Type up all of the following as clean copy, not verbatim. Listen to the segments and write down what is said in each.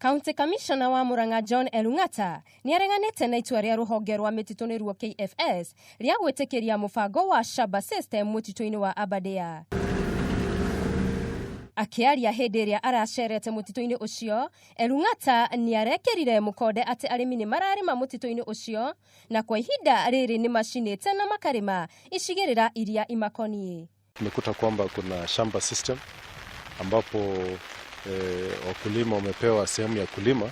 County Commissioner wa Murang'a John Elung'ata nĩareganĩte na itua rĩa rũhonge rwa mĩtitũ nĩruo KFS rĩa gwĩtĩkĩria mũbango wa Shamba System mũtitũ-inĩ wa Aberdare. Akĩaria hĩndĩ ĩrĩa aracerete mũtitũ-inĩ ũcio, Elung'ata nĩarekĩrire mũkonde atĩ arĩmi nĩ mararĩma mũtitũ-inĩ ũcio na kwa ihinda rĩrĩ nĩ macinĩte na makarĩma icigĩrĩra iria imakoniĩ. Tumekuta kwamba kuna shamba system ambapo wakulima wamepewa sehemu ya kulima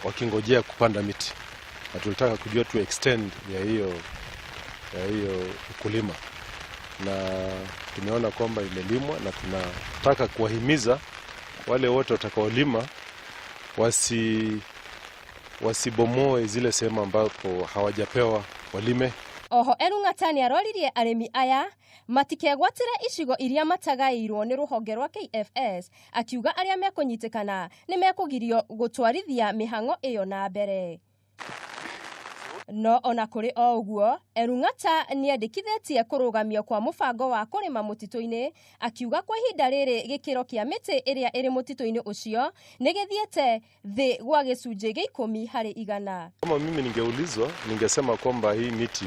wakingojea kupanda miti, na tulitaka kujua tu extend ya hiyo ukulima, na tumeona kwamba imelimwa, na tunataka kuwahimiza wale wote watakaolima wasibomoe zile sehemu ambapo hawajapewa walime. Oho Elung'ata nĩaroririe arĩmi aya matikegwatĩre icigo iria matagaĩirwo nĩ rũhonge rwa KFS, akiuga arĩa mekũnyitĩkana nĩ mekũgirio gũtwarithia mĩhang'o ĩyo na mbere. No ona kũrĩ o ũguo, Elung'ata nĩendekithĩtie kũrũgamio kwa mũbango wa kũrĩma mũtitũ-inĩ, akiuga kwa ihinda rĩrĩ gĩkĩro kĩa mĩtĩ ĩrĩa ĩrĩ mũtitũ-inĩ ũcio nĩ gĩthiĩte thĩ gwa gĩcunjĩ gĩa 10%. Kama mimi ningeulizwa, ningesema kwamba hii miti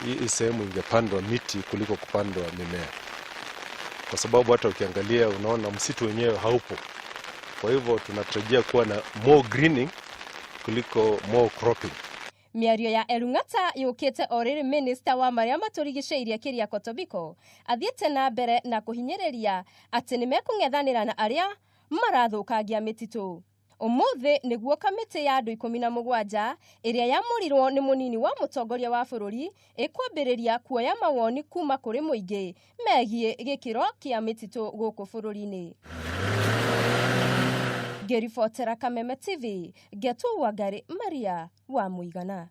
hii sehemu ingepandwa miti kuliko kupandwa mimea, kwa sababu hata ukiangalia unaona msitu wenyewe haupo. Kwa hivyo tunatarajia kuwa na more greening kuliko more cropping. Mĩario ya Elung'ata yũkĩte o rĩrĩ minista wa marĩa matũrigicĩirie Keriako Tobiko athiĩte na mbere na kũhinyĩrĩria atĩ nĩ mekũng'ethanĩra na arĩa marathũkangia mĩtitũ. Ũmũthĩ nĩguo kamĩtĩ ya andũ 17 ĩrĩa yamũrirwo nĩ mũnini wa mũtongoria wa bũrũri ĩkwambĩrĩria kuoya mawoni kuma kũrĩ mũingĩ megiĩ gĩkĩro kĩa mĩtitũ gũkũ bũrũri-inĩ. Ngĩribotera Kameme TV, ngetwo Wangari Maria wa Mũigana.